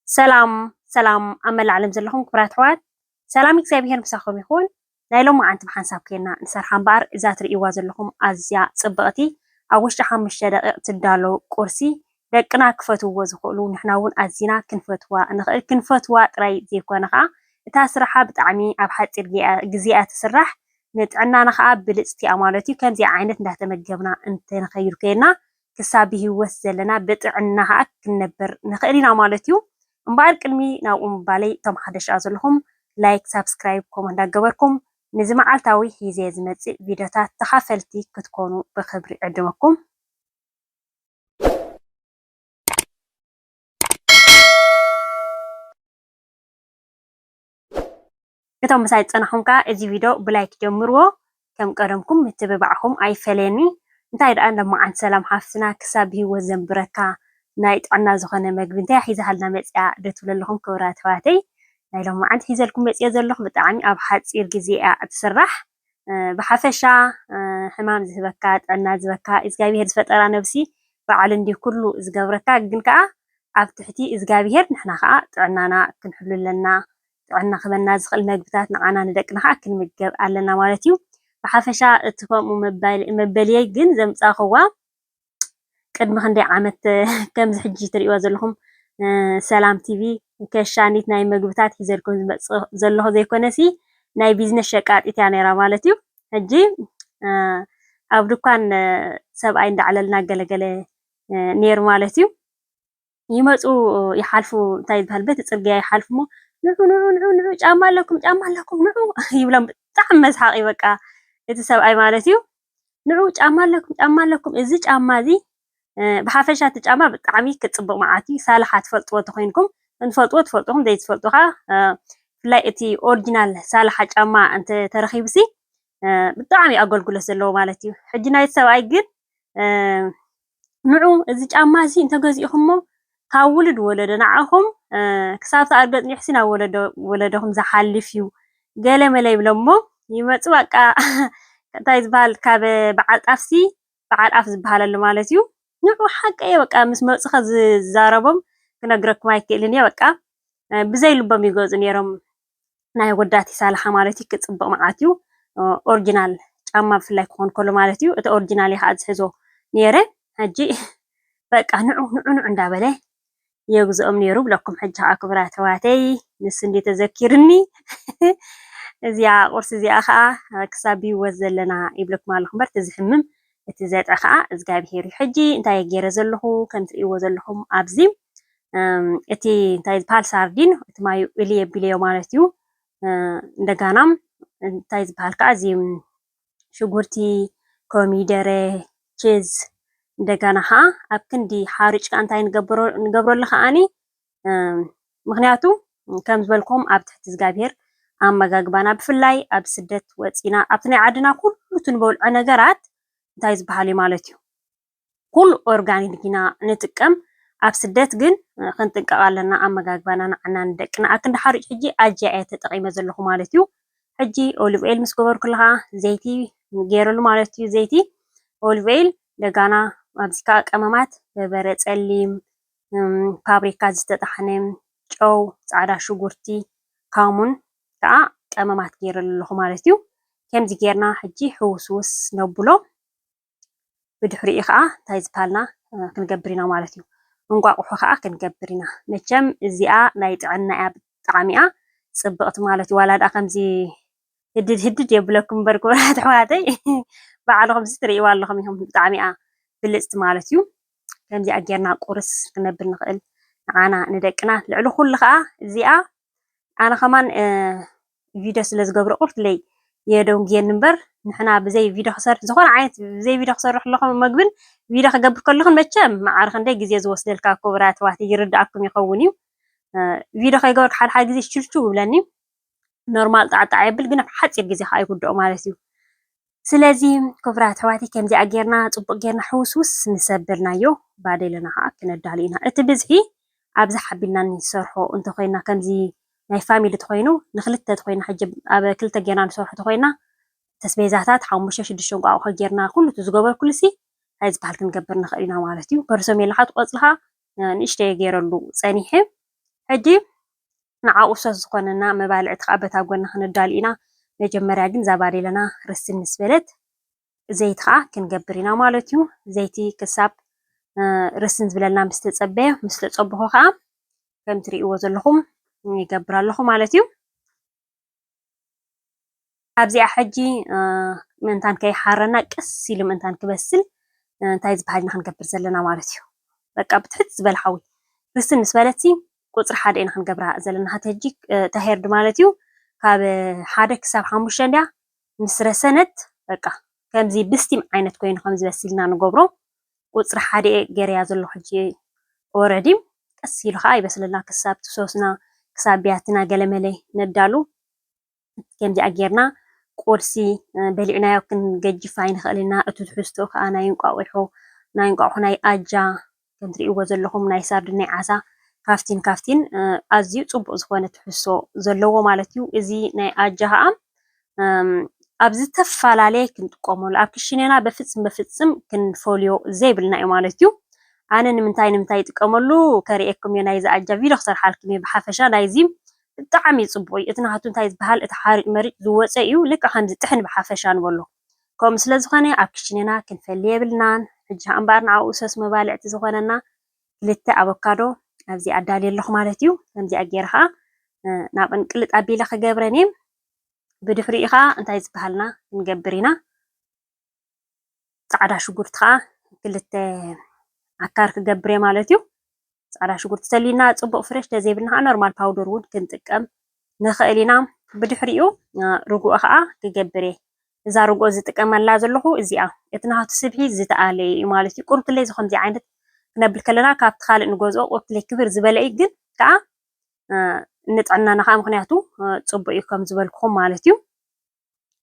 ሰላም ሰላም፣ ኣብ መላእ ዓለም ዘለኹም ክቡራት ኣሕዋት፣ ሰላም እግዚኣብሄር ምሳኹም ይኹን። ናይ ሎማዓንቲ ብሓንሳብ ኬንና ንሰርሓ እምበኣር፣ እዛ ትርእይዋ ዘለኹም ኣዝያ ጽብቕቲ፣ ኣብ ውሽጢ ሓሙሽተ ደቂቕ ትዳሎ ቁርሲ፣ ደቅና ክፈትውዎ ዝኽእሉ፣ ንሕና እውን ኣዚና ክንፈትዋ ንኽእል። ክንፈትዋ ጥራይ ዘይኮነ ኸኣ፣ እታ ስራሓ ብጣዕሚ ኣብ ሓጺር ግዜኣ፣ ግዜኣ ትስራሕ፣ ንጥዕናና ኸኣ ብልጽቲ እያ ማለት እዩ። ከምዚኣ ዓይነት እንዳተመገብና እንተንኸይድ ኮይና፣ ክሳብ ብህይወት ዘለና ብጥዕና ኸኣ ክንነብር ንኽእል ኢና ማለት እዩ። እምበኣር ቅድሚ ናብኡ ምባለይ፣ እቶም ሓደሽ ዘለኹም ላይክ፣ ሳብስክራይብ፣ ኮመንት እንዳገበርኩም፣ ንዚ መዓልታዊ ሒዘ ዝመጽእ ቪድዮታት ተኻፈልቲ ክትኮኑ ብኽብሪ ዕድመኩም። እቶም ምሳይ ዝጸናሕኩም ከኣ እዚ ቪድዮ ብላይክ ጀምርዎ። ከም ቀደምኩም ምትብባዕኩም ኣይፈለየኒ። እንታይ ደኣ፣ ሎማዓንቲ ሰላም ሓፍትና፣ ክሳብ ብህይወት ዘንብረካ ናይ ጥዕና ዝኾነ መግቢ እንታይ ሒዛሃልና መጽያ ዶ ትብሉ ኣለኹም ክቡራት ኣሕዋተይ? ናይ ሎማዓንቲ ሒዘልኩም መጽየ ዘለኹ ብጣዕሚ ኣብ ሓጺር ግዜ እያ እትስራሕ። እ፣ ብሓፈሻ፣ እ፣ ሕማም ዝህበካ፣ ጥዕና ዝህበካ፣ እግዚኣብሄር ዝፈጠራ ነብሲ በዓል እንዲ ኩሉ ዝገብረካ፣ ግን ከኣ ኣብ ትሕቲ እግዚኣብሄር ንሕና ከኣ ጥዕናና ክንሕሉ ኣለና። ጥዕና ክበና ዝኽእል መግብታት ንዓና ንደቅና ከኣ ክንምገብ ኣለና ማለት እዩ። ብሓፈሻ እቲ ከምኡ መባል-፣ መበልየይ ግን ዘምጻእኽዋ ቅድሚ ክንደይ ዓመት፣ ከምዚ ሕጂ ትርእይዋ ዘለኹም፣ እ፣ ሰላም ቲቪ ከሻኒት ናይ መግብታት ሒዘልኩም ዝመጽእ ዘለኹ ዘይኮነሲ፣ ናይ ቢዝነስ ሸቃጢት እያ ነይራ ማለት እዩ። ሕጂ፣ እ፣ ኣብ ድኳን፣ እ፣ ሰብኣይ እንዳዕለልና ገለገለ፣ እ፣ ነይሩ ማለት እዩ። ይመጹ ይሓልፉ፣ እንታይ ዝበሃል፣ በቲ ጽርግያ ይሓልፉ እሞ፣ "ንዑ፣ ንዑ፣ ንዑ፣ ንዑ፣ ጫማ ኣለኩም፣ ጫማ ኣለኩም፣ ንዑ" ይብሎም። ብጣዕሚ መስሓቂ በቃ እቲ ሰብኣይ ማለት እዩ። "ንዑ፣ ጫማ ኣለኩም፣ ጫማ ኣለኩም፣ እዚ ጫማ እዚ፣ እ፣ ብሓፈሻ እቲ ጫማ ብጣዕሚ ክጽብቕ መዓት እዩ። ሳላሓ ትፈልጥዎ ተኾይንኩም፣ እንፈልጥዎ ትፈልጥኹም፣ ዘይትፈልጡ ኸዓ፣ እ፣ ብፍላይ እቲ ኦሪጂናል ሳላሓ ጫማ እንተ ተረኺቡሲ፣ እ፣ ብጣዕሚ ኣገልግሎት ዘለዎ ማለት እዩ። ሕጂ ናይቲ ሰብኣይ ግን፣ እ፣ ንዑ፣ እዚ ጫማ እዚ እንተገዚእኹሞ፣ ካብ ውሉድ ወለዶ ንዓኹም፣ እ፣ ክሳብ ትኣርገ ጽኒሕሲ ናብ ወለዶ፣ ወለዶኹም ዝሓልፍ እዩ፣ ገለ መለ ይብሎሞ ይመጹ። በቃ፣ እንታይ ዝበሃል፣ ካብ በዓል ጣፍሲ በዓል ኣፍ ዝበሃል ኣሎ ማለት እዩ። ንዑ፣ ሓቀየ፣ በቃ፣ ምስ መጹ ኸ ዝዛረቦም ክነግረኩም ኣይክእልን እየ። በቃ፣ እ፣ ብዘይ ልቦም ይገዙ ነይሮም። ናይ ወዳት ይሳልሓ ማለት እዩ። ክጽብቕ መዓት እዩ። ኦ-፣ ኦሪጂናል ጫማ ብፍላይ ክኾን ከሎ ማለት እዩ። እቲ ኦሪጂናል እየ ከዓ ዝሕዞ ነይረ። ሕጂ በቃ ንዑ፣ ንዑ፣ ንዑ እንዳበለ የግዝኦም ነይሩ ብለኩም። ሕጂ ከዓ ክቡራት ኣሕዋተይ፣ ንሱ እንዴ ተዘኪርኒ፣ እዚኣ ቁርሲ እዚኣ ከዓ ክሳብ ብህይወት ዘለና ይብለኩም ኣለኹ እምበር፣ እቲ ዝሕምም፣ እቲ ዘጥዒ ከዓ እግዚኣብሄር እዩ። ሕጂ እንታይ ገይረ ዘለኹ፣ ከም ትርእይዎ ዘለኹም ኣብዚ፣ እም፣ እቲ እንታይ ዝበሃል ሳርዲን፣ እቲ ማዩ እሊ የቢለዮ ማለት እዩ። እ፣ እንደጋና እንታይ ዝበሃል ከዓ እዚ ሽጉርቲ፣ ኮሚደረ፣ ቺዝ፣ እንደጋና ከዓ ኣብ ክንዲ ሓሩጭ ከዓ እንታይ ንገብሮ-፣ ንገብረሉ ከዓኒ፣ እም፣ ምኽንያቱ ከም ዝበልኩም ኣብ ትሕቲ እግዚኣብሄር ኣመጋግባና፣ ብፍላይ ኣብ ስደት ወፂና ኣብቲ ናይ ዓድና ኩሉ እቲ ንበልዖ ነገራት እንታይ ዝበሃል እዩ ማለት እዩ። ኩሉ ኦርጋኒክ ኢና ንጥቀም። ኣብ ስደት ግን፣ እ፣ ክንጥንቀቕ ኣለና። ኣመጋግባና ንዓና ንደቅና። ኣክንዲ ሓሩጭ ሕጂ ኣጅያ እየ ተጠቒመ ዘለኹ ማለት እዩ። ሕጂ ኦሊቭ ኦይል ምስ ገበርኩ ኣለኻ ዘይቲ ገይረሉ ማለት እዩ። ዘይቲ ኦሊቭ ኦይል ደጋና ኣብዚ ከዓ ቀመማት በርበረ ጸሊም፣ እም፣ ፓፕሪካ ዝተጣሕነ፣ ጨው፣ ጻዕዳ ሽጉርቲ፣ ካሙን ከዓ ቀመማት ገይረሉ ኣለኹ ማለት እዩ። ከምዚ ጌርና ሕጂ ሕውስውስ ነብሎ። ብድሕሪኡ ኸዓ እንታይ ዝበሃልና፣ እ፣ ክንገብር ኢና ማለት እዩ። እንቋቑሖ ኸዓ ክንገብር ኢና። መቸም እዚኣ ናይ ጥዕና እያ፣ ብጣዕሚ እያ ጽብቕቲ ማለት እዩ። ዋላ ደኣ ከምዚ ህድድ ህድድ የብለኩም እምበር ክቡራት ኣሕዋተይ፣ ባዕልኹም እዚ ትርእይዋ ኣለኹም ኢኹም፣ ብጣዕሚ እያ ብልጽቲ ማለት እዩ። ከምዚኣ ጌርና ቁርስ ክነብል ንኽእል፣ ንዓና ንደቅና። ልዕሊ ኩሉ ኸዓ እዚኣ ኣነ ከማን፣ እ፣ ቪድዮ ስለ ዝገብሮ ቁርትለይ የደንጉየኒ እምበር፣ ንሕና ብዘይ ቪድዮ ክሰርሕ፣ ዝኾነ ዓይነት ብዘይ ቪድዮ ክሰርሕ ኣለኹ መግብን ቪድዮ ክገብር ከለኹን መቸም መዓር ክንደይ ግዜ ዝወስደልካ ክቡራት ኣሕዋት ይርድኣኩም ይኸውን እዩ። እ፣ ቪድዮ ከይገበርኩ ሓደ ሓደ ግዜ ሽልችው ይብለኒ። ኖርማል ጣዕጣዕ የብል፣ ግን ኣብ ሓፂር ግዜ ከዓ ይጉድኦ ማለት እዩ። ስለዚ ክቡራት ኣሕዋተይ ከምዚኣ ጌርና፣ ጽቡቕ ጌርና ሕውስውስ ምስ ኣበልናዮ፣ ባዴለና ከዓ ክነዳሉ ኢና። እቲ ብዝሒ ኣብዚ ሓቢልና ንሰርሖ እንተኾይና፣ ከምዚ ናይ ፋሚሊ ተኾይኑ፣ ንክልተ ተኾይና፣ ሕጂ ኣብ ክልተ ጌርና ንሰርሖ ተኾይና፣ ተስቤዛታት ሓሙሽተ ሽዱሽተ እንቋቑሖ ጌርና፣ ኩሉ እቲ ዝገበርኩሉሲ፣ እንታይ ዝበሃል ክንገብር ንኽእል ኢና ማለት እዩ። በርሶሜላ ከዓ ትቆጽሊ ከዓ፣ እ፣ ንእሽተይ ገይረሉ ጸኒሐ። ሕጂ ንዓኡ ሶስ ዝኾነና መባልዕቲ ከዓ በታ ጎና ክነዳሉ ኢና። መጀመርያ ግን እዛ ባዴለና ርስን ምስ በለት ዘይቲ ከዓ ክንገብር ኢና ማለት እዩ። ዘይቲ ክሳብ ርስን ዝብለልና ምስ ተፀበየ፣ ምስ ተፀበኹ ከዓ ከም ትርእይዎ ዘለኹም ይገብር ኣለኹ ማለት እዩ። ኣብዚኣ ሕጂ ምእንታን ከይሓረና ቀስ ኢሉ ምእንታን ክበስል እንታይ ዝበሃል ኢና ክንገብር ዘለና ማለት እዩ። በቃ ብትሕት ዝበለ ሓዊ ርስን ምስ በለትሲ ቁፅሪ ሓደ ኢና ክንገብራ ዘለና። ሃተ ሕጂ ተሄርድ ማለት እዩ ካብ ሓደ ክሳብ ሓሙሽተ እንድያ ምስ ረሰነት በቃ ከምዚ ብስቲም ዓይነት ኮይኑ ከም ዝበስልና ንገብሮ። ቁፅሪ ሓደ ገርያ ዘሎ ሕጂ ኦረዲ ቀስ ኢሉ ከዓ ይበስለና ክሳብ ትሶስና ክሳብ ቢያትና ገለመለ ነዳሉ። ከምዚኣ ጌርና ቁርሲ በሊዕናዮ ክንገጅፍ ኣይንኽእል ኢና። እቲ ትሕዝቶ ከዓ ናይ እንቋቑሖ ናይ እንቋቑሖ ናይ ኣጃ ከም ትርእይዎ ዘለኹም ናይ ሳርድን ናይ ዓሳ ካፍቲን ካፍቲን ኣዝዩ ፅቡቅ ዝኾነ ትሕዝቶ ዘለዎ ማለት እዩ። እዚ ናይ ኣጃ ከዓ ኣብ ዝተፈላለየ ክንጥቀመሉ ኣብ ክሽነና በፍፅም በፍፅም ክንፈልዮ ዘይብልና እዩ ማለት እዩ። ኣነ ንምንታይ ንምንታይ ይጥቀመሉ ከርእየኩም እየ። ናይዚ ኣጃ ቪድዮ ክሰርሓልኩም እየ። ብሓፈሻ ናይዚ ብጣዕሚ እዩ ፅቡቅ እዩ። እቲ ናቱ እንታይ ዝበሃል እቲ ሓሪጭ መሪጭ ዝወፀ እዩ። ልክዕ ከምዚ ጥሕን ብሓፈሻ ንበሎ ከምኡ ስለ ዝኾነ ኣብ ክሽነና ክንፈሊ የብልናን። ሕጂ እምበኣር ንዓኡ ሰስ መባልዕቲ ዝኾነና ክልተ ኣቮካዶ ኣብዚ ኣዳልየ ኣለኹ ማለት እዩ። ከምዚኣ ገይረ ከዓ ናብን ቅልጥ ኣቢለ ክገብረን እየ። ብድሕሪኡ ከዓ እንታይ ዝበሃልና ክንገብር ኢና። ፃዕዳ ሽጉርቲ ከዓ ክልተ ኣካር ክገብር እየ ማለት እዩ። ፃዕዳ ሽጉርቲ ተልዩና ፅቡቅ ፍሬሽ ተዘይብልና ከዓ ኖርማል ፓውደር እውን ክንጥቀም ንኽእል ኢና። ብድሕሪኡ ርጉኦ ከዓ ክገብር እየ። እዛ ርጉኦ ዝጥቀመላ ዘለኹ እዚኣ እቲ ናቱ ስብሒ ዝተኣለየ እዩ ማለት እዩ። ቁርብትለይ ዝኸምዚ ዓይነት ክነብል ከለና ካብቲ ካልእ ንገዝኦ ቁርብትለይ ክብር ዝበለ እዩ፣ ግን ከዓ ንጥዕናና ከዓ ምክንያቱ ፅቡቅ እዩ ከም ዝበልኩኹም ማለት እዩ።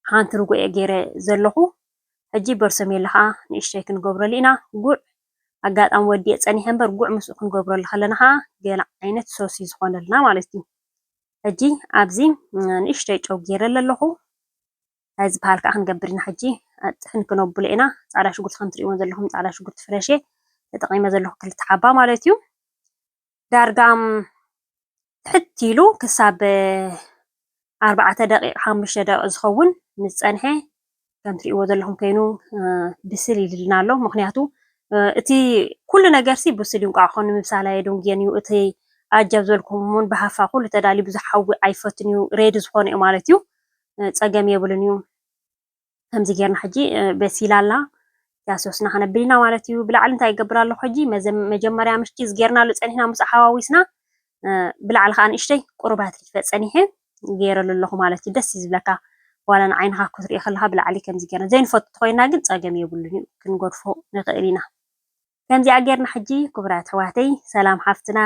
ሓንቲ ርጉኦ ገይረ ዘለኹ። ሕጂ በርሰሜላ ከዓ ንእሽተይ ክንገብረሉ ኢና። ጉዕ ኣጋጣሚ ወዲየ ፀኒሐ እምበር ጉዕ ምስኡ ክንገብረሉ ከለና ከዓ ገለ ዓይነት ሶሲ ዝኾነልና ማለት እዩ። ሕጂ ኣብዚ ንእሽተይ ጨው ገይረለ ኣለኹ። እንታይ ዝበሃል ከዓ ክንገብር ኢና ሕጂ ጥሕን ክነብሎ ኢና። ፃዕዳ ሽጉርቲ ከም ትርእይዎ ዘለኹም ፃዕዳ ሽጉርቲ ፍረሽ ተጠቂመ ዘለኹ ክልተ ሓባ ማለት እዩ። ዳርጋ ትሕት ኢሉ ክሳብ ኣርባዕተ ደቂቕ ሓሙሽተ ደቂቕ ዝኸውን ምስ ፀንሐ ከም ትርእይዎ ዘለኹም ኮይኑ ብስል ይልልና ኣሎ። ምክንያቱ እቲ ኩሉ ነገር ሲ ብስል እዩ። እንቋዕ ኮኑ ምብሳል ኣየደንጉየን እዩ። እቲ ኣጀብ ዝበልኩም እውን ብሃፋ ኩሉ ተዳልዩ ብዙሕ ሓዊ ኣይፈትን እዩ። ሬዲ ዝኾነ እዩ ማለት እዩ። ፀገም የብሉን እዩ። ከምዚ ጌርና ሕጂ በሲላ ኣላ። እቲኣ ሶስና ከነብል ኢና ማለት እዩ። ብላዕሊ እንታይ ይገብር ኣለኹ ሕጂ መጀመርያ ምሽቲ ዝጌርናሉ ፀኒሕና ምስ ሓዋዊስና ብላዕሊ ከዓ ንእሽተይ ቁሩብ ኣትሪፈ ፀኒሐ ገይረሉ ኣለኹ ማለት እዩ። ደስ እዩ ዝብለካ። ዋላ ንዓይንኻ ክትሪኦ ከለካ ብላዕሊ ከምዚ ጌርና ዘይንፈቱ ተኮይና ግን ፀገም የብሉን እዩ፣ ክንገድፎ ንኽእል ኢና። ከምዚኣ ጌርና ሕጂ ክቡራት ኣሕዋተይ፣ ሰላም ሓፍትና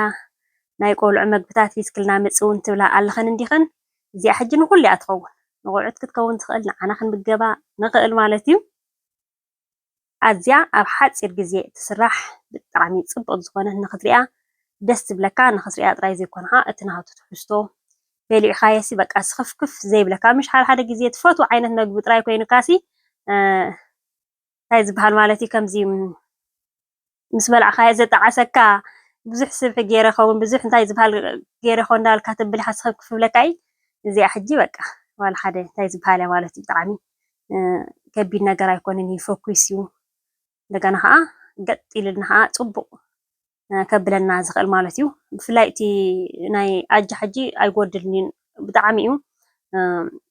ናይ ቆልዑ መግብታት ሒዝክልና ምፅእ እውን ትብላ ኣለኽን እንዲኽን። እዚኣ ሕጂ ንኩሉ እያ ትኸውን። ንቆልዑት ክትከውን ትኽእል፣ ንዓና ክንምገባ ንኽእል ማለት እዩ። ኣዝያ ኣብ ሓፂር ግዜ ትስራሕ ብጣዕሚ ፅብቕቲ ዝኾነት ንኽትሪኣ ደስ ትብለካ። ንኽትሪኣ ጥራይ ዘይኮንኻ እቲ ናቱ ትሕዝቶ በሊዕኻዮ ሲ በቃ ስኽፍክፍ ዘይብለካ። ምሽ ሓደ ሓደ ግዜ ትፈትዎ ዓይነት መግቢ ጥራይ ኮይኑካ ሲ እንታይ ዝበሃል ማለት እዩ ከምዚ ምስ በላዕኻዮ ዘጣዓሰካ ብዙሕ ስብሒ ገይረ ኸውን ብዙሕ እንታይ ዝበሃል ገይረ ኸውን እንዳበልካ ትብል ሓስኸብ ክፍብለካ እዩ። እዚኣ ሕጂ በቃ ዋላ ሓደ እንታይ ዝበሃል እያ ማለት እዩ። ብጣዕሚ ከቢድ ነገር ኣይኮነን እዩ፣ ፈኩስ እዩ። እንደገና ከዓ ገጥ ኢልና ከዓ ፅቡቅ ከብለና ዝኽእል ማለት እዩ። ብፍላይ እቲ ናይ ኣጃ ሕጂ ኣይጎድልን እዩ፣ ብጣዕሚ እዩ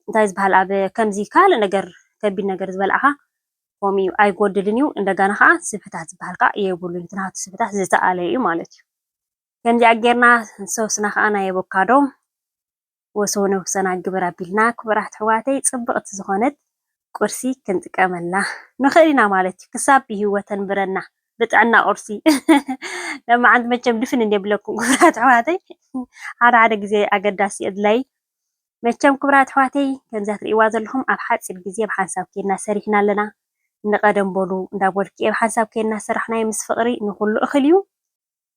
እንታይ ዝበሃል ኣብ ከምዚ ካልእ ነገር ከቢድ ነገር ዝበልዓኻ ከምኡ እዩ ኣይጎድልን እዩ። እንደገና ከዓ ስብሕታት ዝበሃል ከዓ የብሉን፣ እቲ ናቱ ስብሕታት ዝተኣለየ እዩ ማለት እዩ። ከምዚኣ ጌርና ሶስና ከዓ ናይ ኣቮካዶ ወሰው ነብሰና ግብር ኣቢልና ክቡራት ኣሕዋተይ ፅብቕቲ ዝኾነት ቁርሲ ክንጥቀመላ ንኽእል ኢና ማለት እዩ። ክሳብ ብህይወት ተንብረና ብጥዕና ቁርሲ ለማዓንቲ መቸም ድፍን እንደ ብለኩም ክቡራት ኣሕዋተይ ሓደ ሓደ ግዜ ኣገዳሲ ኣድላይ መቸም ክቡራት ኣሕዋተይ ከምዛ ትርእይዋ ዘለኹም ኣብ ሓፂር ግዜ ብሓንሳብ ኬድና ሰሪሕና ኣለና። ንቀደም በሉ እንዳበልኩ እየ ብሓንሳብ ኬድና ሰራሕናዮ ምስ ፍቕሪ ንኩሉ እኽል እዩ።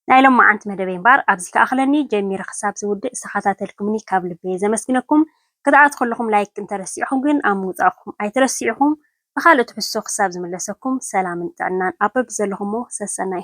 ናይ ሎማዓንቲ መደበይ እምበኣር ኣብዚ ከኣኽለኒ ጀሚረ ክሳብ ዝውድእ ዝተኸታተልኩምኒ ካብ ልበየ ዘመስግነኩም። ክትኣቱ ከለኹም ላይክ እንተረሲዕኹም ግን ኣብ ምውፃእኩም ኣይተረሲዕኹም። ብኻልእ ትሕዝቶ ክሳብ ዝምለሰኩም ሰላምን ጥዕናን ኣብ በብዘለኹሞ ሰሰናዩ።